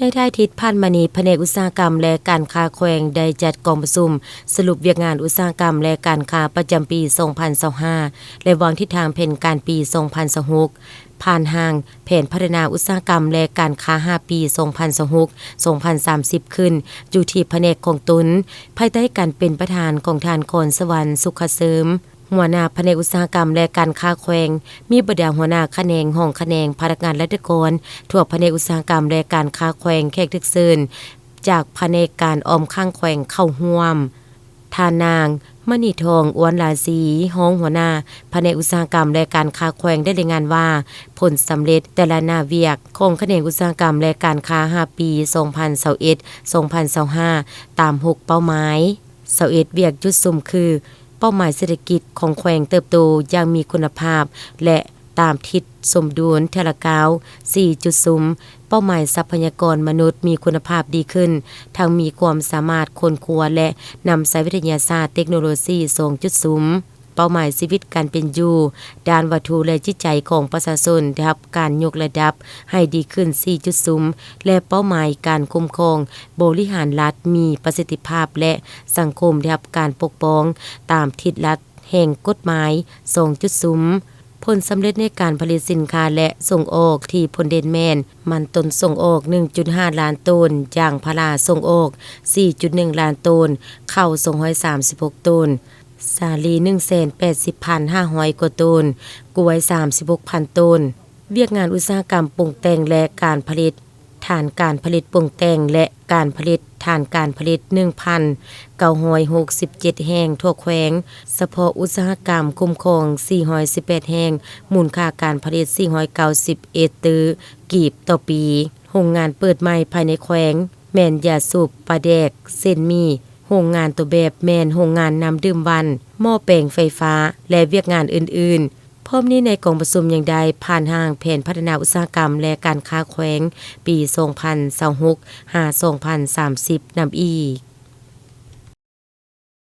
ໃນທ້າຍທິດຜ່ານມານີ້, ພະແນກອຸດສາຫະກຳ ແລະ ການຄ້າແຂວງ ໄດ້ຈັດກອງປະຊຸມສະຫຼຸບວຽກງານອຸດສາຫະກຳ ແລະ ການຄ້າປະຈຳປີສອງພັນຊາວຫ້າ ແລະ ວາງທິດທາງແຜນການປີສອງພັນຊາວຫົກ ຜ່ານຮ່າງແຜນພັດທະນາອຸດສາຫະກຳ ແລະ ການຄ້າຫ້າປີ ສອງພັນຊາວຫົກ ສອງພັນສາມສິບ ຂຶ້ນຢູ່ທີ່ພະແນກຂອງຕົນ ພາຍໃຕ້ການເປັນປະທານຂອງທ່ານ ກອນສະຫວັນ ສຸຂະເສີມ ຫົວໜ້າພະແນກອຸດສາຫະກຳ ແລະ ການຄ້າແຂວງ, ມີບັນດາຫົວໜ້າຂະແໜງ, ຮອງຂະແໜງ, ພະນັກງານລັດຖະກອນທົ່ວພະແນກອຸດສາຫະກຳ ແລະ ການຄ້າແຂວງ, ແຂກຖືກເຊີນຈາກພະແນກການອ້ອມຂ້າງແຂວງເຂົ້າຮ່ວມ. ທ່ານນາງ ມະນີທອງ ອວນລາສີ ຮອງຫົວໜ້າພະແນກອຸດສາຫະກຳ ແລະ ການຄ້າແຂວງ ໄດ້ລາຍງານວ່າ ຜົນສຳເລັດແຕ່ລະໜ້າວຽກຂອງຂະແໜງອຸດສາຫະກຳ ແລະ ການຄ້າຫ້າປີ ສອງພັນຊາວເອັດ ສອງພັນຊາວຫ້າ ຕາມຫົກເປົ້າໝາຍ. ຊາວເອັດ ວຽກຈຸດສຸມຄື ເປົ້າໝາຍເສດຖະກິດຂອງແຂວງເຕີບໂຕຢ່າງມີຄຸນນະພາບ ແລະ ຕາມທິດສົມດຸນເທື່ອລະກ້າວ ສີ່ຈຸດສຸມ, ເປົ້າໝາຍຊັບພະຍາກອນມະນຸດມີຄຸນນະພາບດີຂຶ້ນ, ທັງມີຄວາມສາມາດຄົ້ນຄວ້າ ແລະ ນຳໃຊ້ວິທະຍາສາດເຕັກໂນໂລຊີ ສອງຈຸດສຸມ, ເປົ້າໝາຍຊີວິດການເປັນຢູ່ດ້ານວັດຖຸ ແລະ ຈິດໃຈຂອງປະຊາຊົນໄດ້ຮັບການຍົກລະດັບໃຫ້ດີຂຶ້ນ ສີ່ຈຸດສຸມ ແລະ ເປົ້າໝາຍການຄຸ້ມຄອງບໍລິຫານລັດມີປະສິດທິພາບ ແລະ ສັງຄົມໄດ້ຮັບການປົກປ້ອງຕາມທິດລັດແຫ່ງກົດໝາຍ ສອງຈຸດສຸມ. ຜົນສຳເລັດໃນການຜະລິດສິນຄ້າ ແລະ ສົ່ງອອກທີ່ພົ້ນເດັ່ນແມ່ນ ມັນຕົ້ນສົ່ງອອກ ໜຶ່ງຈຸດຫ້າລ້ານໂຕນ, ຢາງພາລາສົ່ງອອກ ສີ່ຈຸດໜຶ່ງລ້ານໂຕນ, ເຂົ້າ ສອງຮ້ອຍສາມສິບຫົກໂຕນ, ສາລີ ໜຶ່ງແສນແປດສິບພັນຫ້າຮ້ອຍກວ່າໂຕນ, ກ້ວຍ ສາມສິບຫົກພັນໂຕນ. ວຽກງານອຸດສາຫະກຳປຸງແຕ່ງ ແລະ ການຜະລິດ, ຖານການຜະລິດປຸງແຕ່ງ ແລະ ການຜະລິດ, ຖານການຜະລິດ ໜຶ່ງພັນເກົ້າຮ້ອຍຫົກສິບເຈັດແຫ່ງທົ່ວແຂວງ, ສະເພາະອຸດສາຫະກຳຄຸ້ມຄອງ ສີ່ຮ້ອຍສິບແປດແຫ່ງ, ມູນຄ່າການຜະລິດ ສີ່ຮ້ອຍເກົ້າສິບເອັດຕື້ກີບຕໍ່ປີ. ໂຮງງານເປີດໃໝ່ພາຍໃນແຂວງ ແມ່ນຢາສູບ, ປາແດກ, ເສັ້ນໝີ່, ໂຮງງານຕົວແບບແມ່ນໂຮງງານນ້ຳດື່ມຫວັ່ນ, ໝໍ້ແປງໄຟຟ້າ ແລະ ວຽກງານອື່ນໆ. ພ້ອມນີ້ໃນກອງປະຊຸມຍັງໄດ້ຜ່ານຮ່າງແຜນພັດທະນາອຸດສາຫະກຳ ແລະ ການຄ້າແຂວງ ປີສອງພັນຊາວຫົກ ຫາ ສອງພັນສາມສິບ ນຳອີກ.